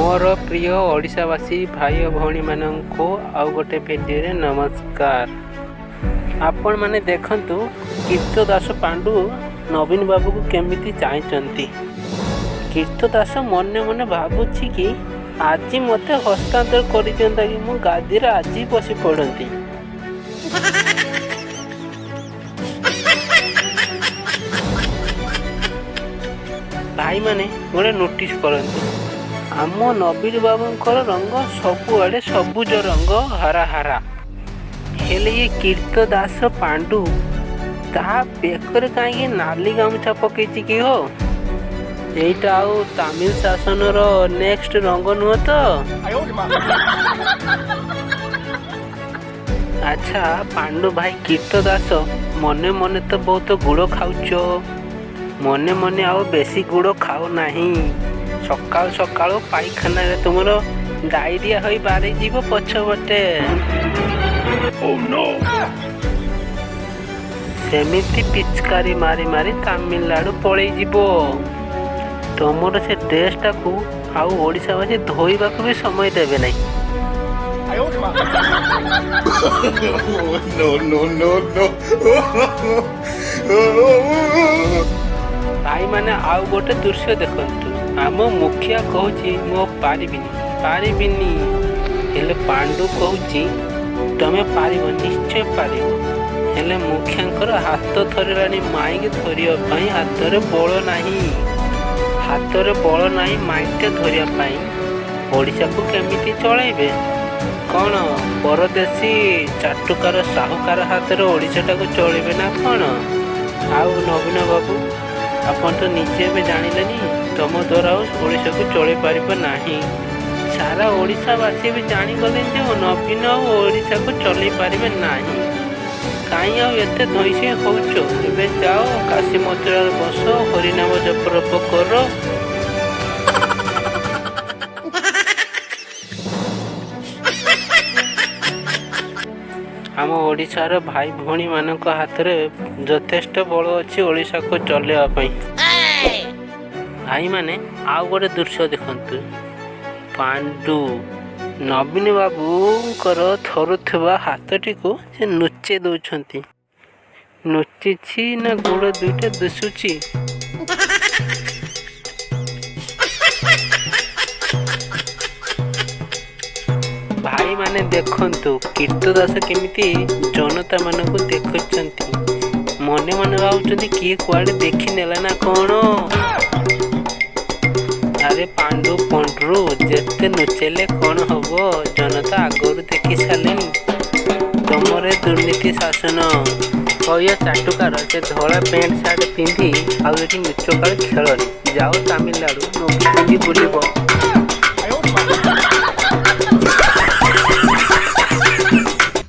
ମୋର ପ୍ରିୟ ଓଡ଼ିଶାବାସୀ ଭାଇ ଓ ଭଉଣୀମାନଙ୍କୁ ଆଉ ଗୋଟେ ଭିଡ଼ିଓରେ ନମସ୍କାର। ଆପଣମାନେ ଦେଖନ୍ତୁ କୀର୍ତ୍ତ ଦାସ ପାଣ୍ଡୁ ନବୀନ ବାବୁକୁ କେମିତି ଚାହିଁଛନ୍ତି। କୀର୍ତ୍ତ ଦାସ ମନେ ମନେ ଭାବୁଛି କି ଆଜି ମୋତେ ହସ୍ତାନ୍ତର କରିଦିଅନ୍ତା କି, ମୁଁ ଗାଦିରେ ଆଜି ବସି ପଡ଼ନ୍ତି। ଭାଇମାନେ ଗୋଟେ ନୋଟିସ୍ କରନ୍ତୁ, ଆମ ନବୀନ ବାବୁଙ୍କର ରଙ୍ଗ ସବୁଆଡ଼େ ସବୁଜ ରଙ୍ଗ, ହରା ହରା। ହେଲେ ଇଏ କୀର୍ତ୍ତ ଦାସ ପାଣ୍ଡୁ ତା ବେକରେ କାହିଁକି ନାଲି ଗାମୁଛା ପକେଇଛି କି ହୋ? ଏଇଟା ଆଉ ତାମିଲ ଶାସନର ନେକ୍ସଟ ରଙ୍ଗ ନୁହଁ ତ? ଆଚ୍ଛା ପାଣ୍ଡୁ ଭାଇ କୀର୍ତ୍ତ ଦାସ, ମନେ ମନେ ତ ବହୁତ ଗୁଡ଼ ଖାଉଛ, ମନେ ମନେ ଆଉ ବେଶୀ ଗୁଡ଼ ଖାଅ ନାହିଁ। ସକାଳୁ ସକାଳୁ ପାଇଖାନାରେ ତୁମର ଡାଇରିଆ ହୋଇ ବାହାରିଯିବ ପଛପଟେ। ସେମିତି ପିଚକାରୀ ମାରି ମାରି ତାମିଲନାଡୁ ପଳେଇଯିବ। ତମର ସେ ଡ୍ରେସଟାକୁ ଆଉ ଓଡ଼ିଶାବାସୀ ଧୋଇବାକୁ ବି ସମୟ ଦେବେ ନାହିଁ। No, no, no, no. ଭାଇମାନେ ଆଉ ଗୋଟେ ଦୃଶ୍ୟ ଦେଖନ୍ତୁ। ଆମ ମୁଖିଆ କହୁଛି ମୁଁ ପାରିବିନି ପାରିବିନି, ହେଲେ ପାଣ୍ଡୁ କହୁଛି ତମେ ପାରିବ, ନିଶ୍ଚୟ ପାରିବ। ହେଲେ ମୁଖିଆଙ୍କର ହାତ ଥରିଲାଣି, ମାଇକି ଧରିବା ପାଇଁ ହାତରେ ବଳ ନାହିଁ, ହାତରେ ବଳ ନାହିଁ ମାଇକଟା ଧରିବା ପାଇଁ। ଓଡ଼ିଶାକୁ କେମିତି ଚଳାଇବେ? କ'ଣ ପରଦେଶୀ ଚାଟୁକାର ସାହୁକାର ହାତରେ ଓଡ଼ିଶାଟାକୁ ଚଳିବେ ନା କ'ଣ? ଆଉ ନବୀନ ବାବୁ, ଆପଣ ତ ନିଜେ ଏବେ ଜାଣିଲେନି ତମ ଦ୍ୱାରା ଆଉ ଓଡ଼ିଶାକୁ ଚଳେଇ ପାରିବ ନାହିଁ। ସାରା ଓଡ଼ିଶାବାସୀ ବି ଜାଣିଗଲେଣି ଯେ ନବୀନ ଆଉ ଓଡ଼ିଶାକୁ ଚଲେଇ ପାରିବେ ନାହିଁ। କାହିଁ ଆଉ ଏତେ ଧଇଁସଇଁ ହଉଛ? ଏବେ ଯାଅ କାଶୀ ମଥୁରାରେ ବସ, ହରିନାମ ଜପ ରପ କର। ଆମ ଓଡ଼ିଶାର ଭାଇ ଭଉଣୀମାନଙ୍କ ହାତରେ ଯଥେଷ୍ଟ ବଳ ଅଛି ଓଡ଼ିଶାକୁ ଚଲେଇବା ପାଇଁ। ଭାଇମାନେ ଆଉ ଗୋଟେ ଦୃଶ୍ୟ ଦେଖନ୍ତୁ। ପାଣ୍ଡୁ ନବୀନ ବାବୁଙ୍କର ଥରୁଥିବା ହାତଟିକୁ ସେ ନୁଚେଇ ଦଉଛନ୍ତି। ନୁଚିଛି ନା ଗୋଡ଼ ଦୁଇଟା ଦିଶୁଛି। ଭାଇମାନେ ଦେଖନ୍ତୁ କୀର୍ତ୍ତ ଦାସ କେମିତି ଜନତା ମାନଙ୍କୁ ଦେଖୁଛନ୍ତି। ମନେ ମନେ ଭାବୁଛନ୍ତି କିଏ କୁଆଡ଼େ ଦେଖିନେଲା ନା କ'ଣ। ଆରେ ପାଣ୍ଡୁ ପଣ୍ଡରୁ, ଯେତେ ନୁଚେଇଲେ କ'ଣ ହବ, ଜନତା ଆଗରୁ ଦେଖି ସାରିଲେଣି ତମର ଏ ଦୁର୍ନୀତି ଶାସନ। ହଇଆ ଚାଟୁକାର, ସେ ଧଳା ପ୍ୟାଣ୍ଟ ସାର୍ଟ ପିନ୍ଧି ଆଉ ଏଠି ନୁଚକାଳି ଖେଳନି। ଯାଅ ତାମିଲନାଡୁ ନୋକି ପିନ୍ଧି ବୁଲିବ।